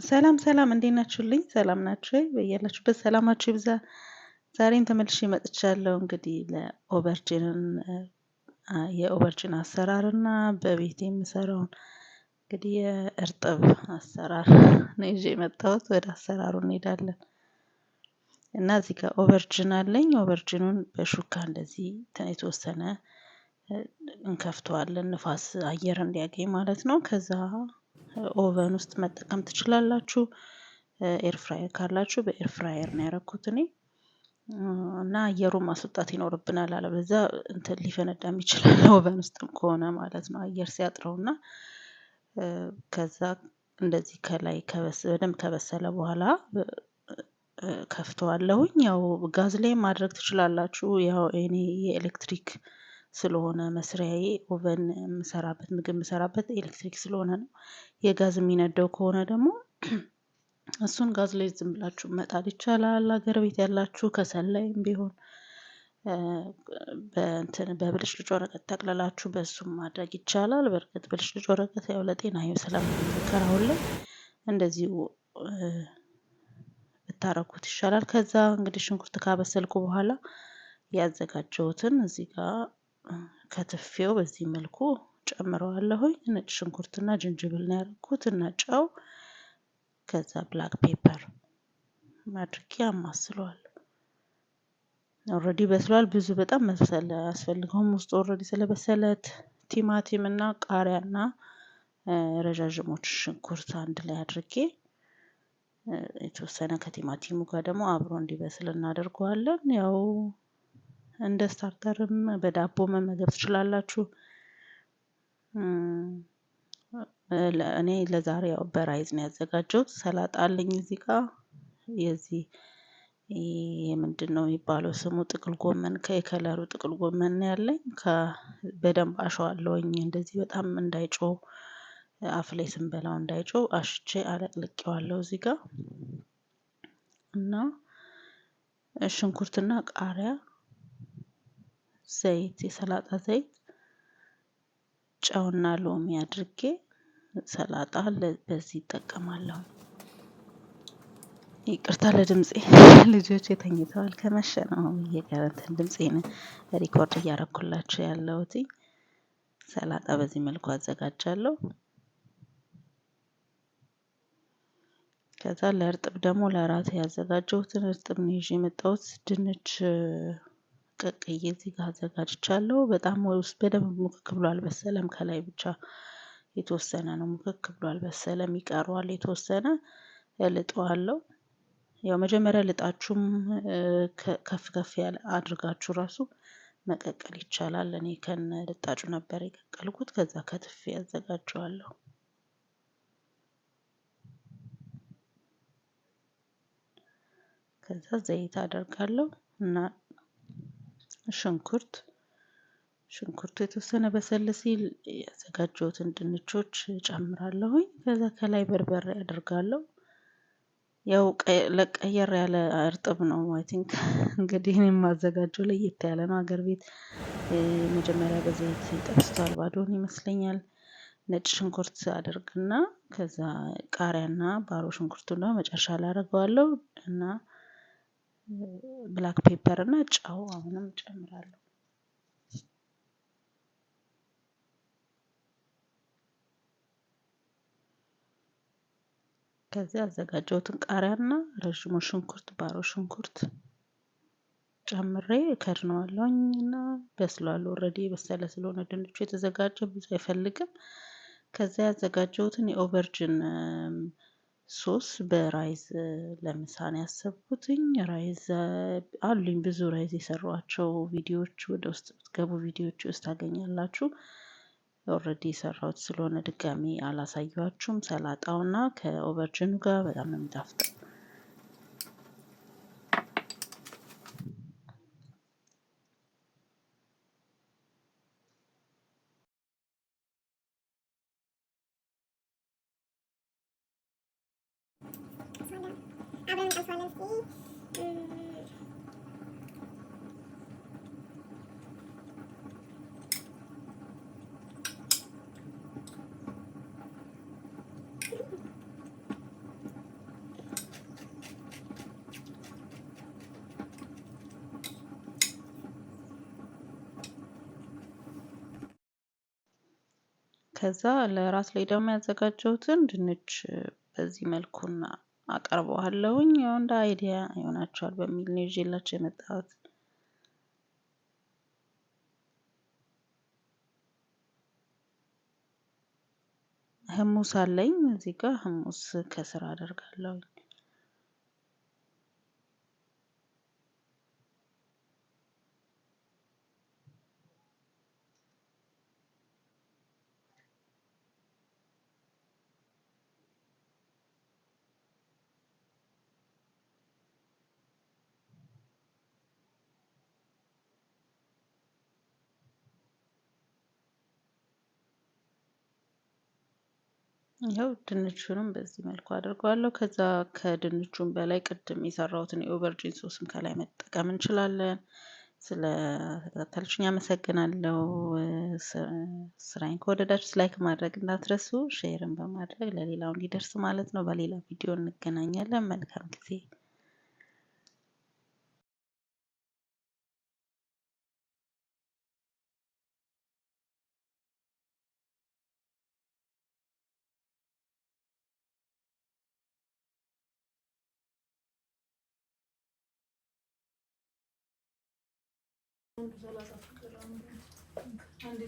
ሰላም ሰላም እንዴት ናችሁልኝ? ሰላም ናችሁ ወይ? በያላችሁበት ሰላማችሁ ይብዛ። ዛሬም ተመልሼ መጥቻለሁ። እንግዲህ ለ aubergine ን የ aubergine አሰራር እና በቤት የምሰራውን እንግዲህ የእርጥብ አሰራር ነው ይዤ የመጣሁት። ወደ አሰራሩ እንሄዳለን እና እዚህ ጋር aubergine አለኝ። Aubergine ኑን በሹካ እንደዚህ የተወሰነ እንከፍተዋለን፣ ንፋስ አየር እንዲያገኝ ማለት ነው። ከዛ oven ውስጥ መጠቀም ትችላላችሁ። Air fryer ካላችሁ በ air fryer ነው ያረኩት እኔ እና አየሩን ማስወጣት ይኖርብናል። አለበለዚያ እንትን ሊፈነዳም ይችላል oven ውስጥም ከሆነ ማለት ነው አየር ሲያጥረውና ከዛ እንደዚህ ከላይ በደንብ ከበሰለ በኋላ ከፍተዋለሁኝ። ያው ጋዝ ላይ ማድረግ ትችላላችሁ። ያው እኔ የኤሌክትሪክ ስለሆነ መስሪያዬ oven የምሰራበት ምግብ የምሰራበት ኤሌክትሪክ ስለሆነ ነው። የጋዝ የሚነደው ከሆነ ደግሞ እሱን ጋዝ ላይ ዝም ብላችሁ መጣል ይቻላል። ሀገር ቤት ያላችሁ ከሰል ላይም ቢሆን በእንትን በብልጭልጭ ወረቀት ጠቅልላችሁ በእሱም ማድረግ ይቻላል። በእርግጥ ብልጭልጭ ወረቀት ያው ለጤና ስለማይመከር አሁን ላይ እንደዚሁ ብታረጉት ይሻላል። ከዛ እንግዲህ ሽንኩርት ካበሰልኩ በኋላ ያዘጋጀሁትን እዚህ ጋር ከትፌው በዚህ መልኩ ጨምረዋለሁኝ። ነጭ ሽንኩርትና ጅንጅብል ነው ያደረኩት እና ጨው፣ ከዛ black pepper አድርጌ አማስለዋለሁ። Already በስሏል። ብዙ በጣም መብሰል አያስፈልገውም። ውስጡ already ስለበሰለ ቲማቲም እና ቃሪያና ረዣዥሞች ሽንኩርት አንድ ላይ አድርጌ የተወሰነ ከቲማቲሙ ጋር ደግሞ አብሮ እንዲበስል እናደርገዋለን። ያው እንደ starter ም በዳቦ መመገብ ትችላላችሁ። እኔ ለዛሬ ያው በ rice ነው ያዘጋጀሁት። ሰላጣ አለኝ እዚህ ጋር የዚህ የምንድን ነው የሚባለው ስሙ ጥቅል ጎመን ከከለሩ ጥቅል ጎመን ነው ያለኝ። በደንብ አሸዋለሁኝ እንደዚህ በጣም እንዳይጮህ አፍ ላይ ስንበላው እንዳይጮህ አሽቼ አለቅልቄዋለሁ እዚህ ጋር እና ሽንኩርትና ቃሪያ፣ ዘይት፣ የሰላጣ ዘይት፣ ጨውና ሎሚ አድርጌ ሰላጣ በዚህ እጠቀማለሁ። ይቅርታ ለድምጼ ልጆቼ ተኝተዋል። ከመሸ ነው እየቀረንትን ድምጼን record እያረኩላችሁ ያለሁት። ሰላጣ በዚህ መልኩ አዘጋጃለሁ። ከዛ ለእርጥብ ደግሞ ለራት ያዘጋጀሁትን እርጥብ ነው ይዤ የመጣሁት። ድንች ቀቅዬ እዚህ ጋር አዘጋጅቻለሁ። በጣም ውስጥ በደንብ ሙክክ ብሎ አልበሰለም። ከላይ ብቻ የተወሰነ ነው ሙክክ ብሎ አልበሰለም፣ ይቀረዋል የተወሰነ እልጠዋለሁ። ያው መጀመሪያ ልጣችሁም ከፍ ከፍ ያለ አድርጋችሁ ራሱ መቀቀል ይቻላል። እኔ ከነ ልጣጩ ነበር የቀቀልኩት። ከዛ ከትፌ ያዘጋጀዋለሁ። ከዛ ዘይት አደርጋለሁ እና ሽንኩርት ሽንኩርቱ የተወሰነ በሰል ሲል ያዘጋጀሁትን ድንቾች ጨምራለሁኝ። ከዛ ከላይ በርበሬ አደርጋለሁ። ያው ለቀየር ያለ እርጥብ ነው። I think እንግዲህ እኔ የማዘጋጀው ለየት ያለ ነው። ሀገር ቤት መጀመሪያ በዘይት ይጠብሱታል ባዶን ይመስለኛል። ነጭ ሽንኩርት አደርግና ከዛ ቃሪያና ባሮ ሽንኩርቱን ደግሞ መጨረሻ ላይ አደርገዋለሁ እና black pepper እና ጨው አሁንም ጨምራለሁ። ከዚያ ያዘጋጀሁትን ቃሪያና ረዥሙ ሽንኩርት ባሮ ሽንኩርት ጨምሬ እከድነዋለሁኝ እና በስሏል። Already የበሰለ ስለሆነ ድንቹ የተዘጋጀ ብዙ አይፈልግም። ከዚያ ያዘጋጀሁትን የ aubergine sauce በ rice ለምሳ ነው ያሰብኩትኝ። Rice አሉኝ ብዙ rice የሰሯቸው ቪዲዮዎች ወደ ውስጥ ብትገቡ ቪዲዮዎች ውስጥ ታገኛላችሁ። Already የሰራሁት ስለሆነ ድጋሚ አላሳያችሁም። ሰላጣውና ከ aubergine ኑ ጋር በጣም ነው የሚጣፍጠው። አብረን እንቀምሰዋለን። እስኪ ከዛ ለራት ላይ ደግሞ ያዘጋጀሁትን ድንች በዚህ መልኩና አቀርበዋለሁኝ። ያው እንደ idea ይሆናቸዋል በሚል ነው ይዤላቸው የመጣሁት። ህሙስ አለኝ እዚህ ጋር ህሙስ ከስር አደርጋለሁኝ። ይኸው ድንቹንም በዚህ መልኩ አድርገዋለሁ። ከዛ ከድንቹም በላይ ቅድም የሰራሁትን የ aubergine ሶስም ከላይ መጠቀም እንችላለን። ስለ ተከታተላችሁኝ አመሰግናለሁ። ስራዬን ከወደዳችሁት like ማድረግ እንዳትረሱ፣ share ን በማድረግ ለሌላው እንዲደርስ ማለት ነው። በሌላ ቪዲዮ እንገናኛለን። መልካም ጊዜ። አንድ